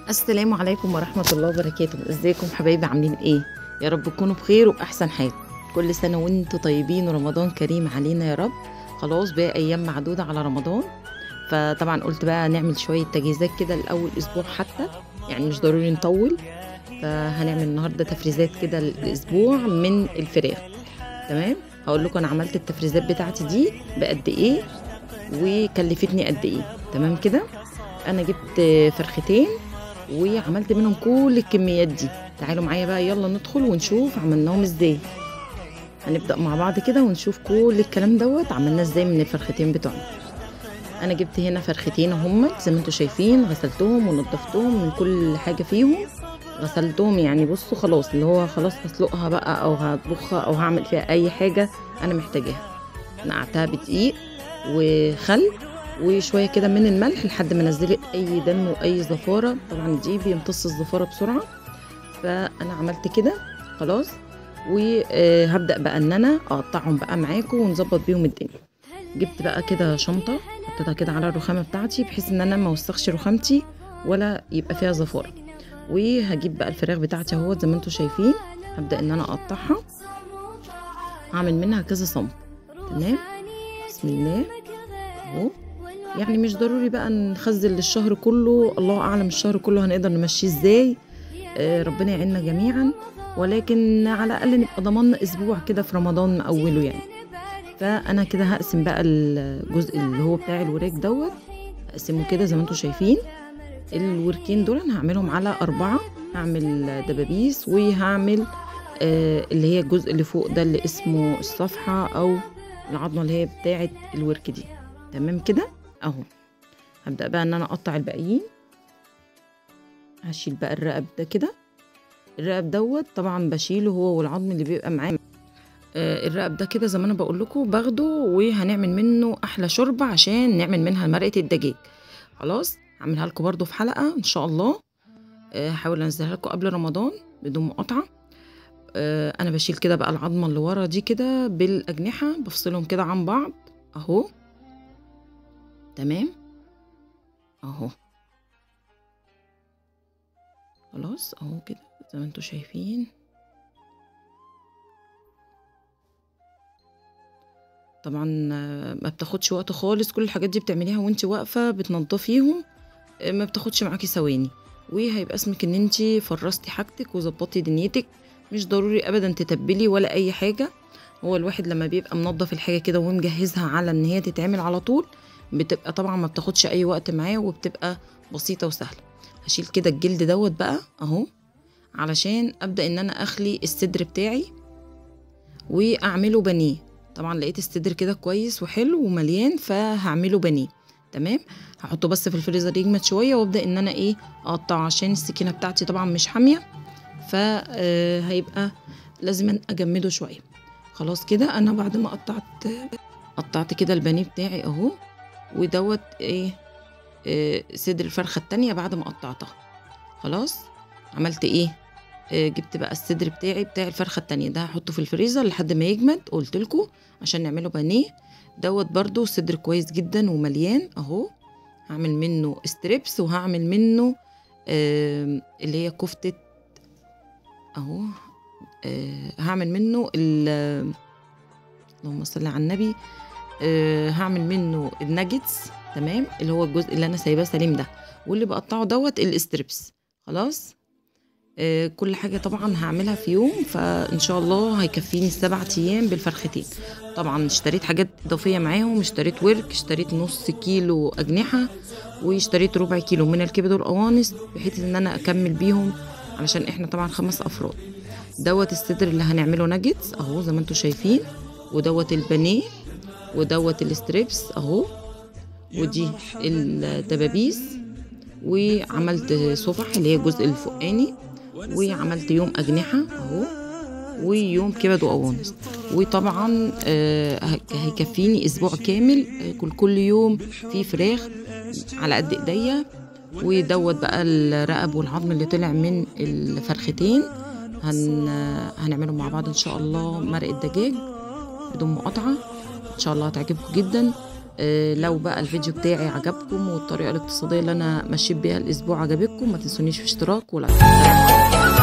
السلام عليكم ورحمة الله وبركاته. ازيكم حبايبي، عاملين ايه؟ يا رب تكونوا بخير وبأحسن حال. كل سنة وانتم طيبين ورمضان كريم علينا يا رب. خلاص بقى ايام معدودة على رمضان، فطبعا قلت بقى نعمل شوية تجهيزات كده لأول اسبوع حتى، يعني مش ضروري نطول. فهنعمل النهاردة تفريزات كده الاسبوع من الفراخ. تمام، هقول لكم انا عملت التفريزات بتاعتي دي بقد ايه وكلفتني قد ايه. تمام كده، انا جبت فرختين وعملت منهم كل الكميات دي. تعالوا معايا بقى، يلا ندخل ونشوف عملناهم ازاي. هنبدأ مع بعض كده ونشوف كل الكلام دوت عملناه ازاي من الفرختين بتوعنا. انا جبت هنا فرختين اهم زي ما انتم شايفين، غسلتهم ونضفتهم من كل حاجة فيهم. غسلتهم يعني بصوا خلاص، اللي هو خلاص هسلقها بقى او هطبخها او هعمل فيها اي حاجة انا محتاجاها. نقعتها بدقيق وخل وشوية كده من الملح لحد ما نزلت اي دم واي زفاره. طبعا دي بيمتص الزفاره بسرعة، فانا عملت كده خلاص. وهبدا بقى ان انا اقطعهم بقى معاكم ونظبط بيهم الدنيا. جبت بقى كده شنطه حطيتها كده على الرخامه بتاعتي بحيث ان انا ما اوسخش رخامتي ولا يبقى فيها زفاره. وهجيب بقى الفراخ بتاعتي اهوت زي ما انتم شايفين، هبدا ان انا اقطعها، هعمل منها كذا صنف. تمام، بسم الله اهو. يعني مش ضروري بقى نخزن للشهر كله، الله اعلم الشهر كله هنقدر نمشيه ازاي، ربنا يعيننا جميعا، ولكن على الاقل نبقى ضمننا اسبوع كده في رمضان اوله يعني. فانا كده هقسم بقى الجزء اللي هو بتاع الوراك دوت، هقسمه كده زي ما انتم شايفين. الوركين دول انا هعملهم على 4، هعمل دبابيس وهعمل اللي هي الجزء اللي فوق ده اللي اسمه الصفحة او العظمة اللي هي بتاعه الورك دي. تمام كده اهو. هبدأ بقى ان انا اقطع الباقيين. هشيل بقى الرقب ده كده، الرقب دوت طبعا بشيله هو والعظم اللي بيبقى معاه. الرقب ده كده زي ما انا بقول لكم باخده وهنعمل منه احلى شوربة عشان نعمل منها مرقه الدجاج. خلاص هعملها لكم برده في حلقة ان شاء الله، هحاول انزلها لكم قبل رمضان بدون مقاطعه. انا بشيل كده بقى العظمة اللي ورا دي كده بالاجنحه، بفصلهم كده عن بعض اهو. تمام اهو، خلاص اهو كده زي ما انتم شايفين. طبعا ما بتاخدش وقت خالص، كل الحاجات دي بتعمليها وانت واقفة بتنضفيهم، ما بتاخدش معاكي ثواني، وهيبقى اسمك ان انت فرستي حاجتك وظبطتي دنيتك. مش ضروري ابدا تتبلي ولا اي حاجة، هو الواحد لما بيبقى منضف الحاجة كده ومجهزها على ان هي تتعمل على طول بتبقى طبعا ما بتاخدش اي وقت معاه وبتبقى بسيطة وسهلة. هشيل كده الجلد دوت بقى اهو علشان ابدا ان انا اخلي الصدر بتاعي واعمله بانيه. طبعا لقيت الصدر كده كويس وحلو ومليان فهعمله بانيه. تمام، هحطه بس في الفريزر يجمد شوية وابدا ان انا ايه اقطعه، عشان السكينة بتاعتي طبعا مش حامية فهيبقى لازم اجمده شوية. خلاص كده انا بعد ما قطعت كده البانيه بتاعي اهو، ودوت ايه صدر الفرخه التانية بعد ما قطعتها. خلاص عملت ايه، جبت بقى الصدر بتاعي بتاع الفرخه التانية ده هحطه في الفريزر لحد ما يجمد قلت لكم عشان نعمله بانيه. دوت برضو صدر كويس جدا ومليان اهو، هعمل منه strips وهعمل منه اللي هي كفته اهو، هعمل منه اللهم صل على النبي، هعمل منه الناجتس. تمام، اللي هو الجزء اللي انا سايباه سليم ده، واللي بقطعه دوت ال strips. خلاص كل حاجة طبعا هعملها في يوم، فان شاء الله هيكفيني 7 ايام بالفرختين. طبعا اشتريت حاجات اضافية معاهم، اشتريت ورك، اشتريت نص كيلو اجنحة، واشتريت ربع كيلو من الكبد والقوانص بحيث ان انا اكمل بيهم علشان احنا طبعا 5 افراد. دوت الصدر اللي هنعمله ناجتس اهو زي ما انتم شايفين، ودوت البانيه، ودوت ال strips اهو، ودي الدبابيس، وعملت صفح اللي هي الجزء الفوقاني، وعملت يوم اجنحة اهو، ويوم كبد وقوانص. وطبعا هيكفيني اسبوع كامل، كل يوم في فراخ على قد ايديا. ودوت بقى الرقب والعظم اللي طلع من الفرختين هنعمله مع بعض ان شاء الله مرقه دجاج بدون مقاطعه، ان شاء الله هتعجبكم جدا. لو بقى الفيديو بتاعي عجبكم والطريقة الاقتصادية اللي انا مشيت بيها الاسبوع عجبتكم، ما تنسونيش في اشتراك و like.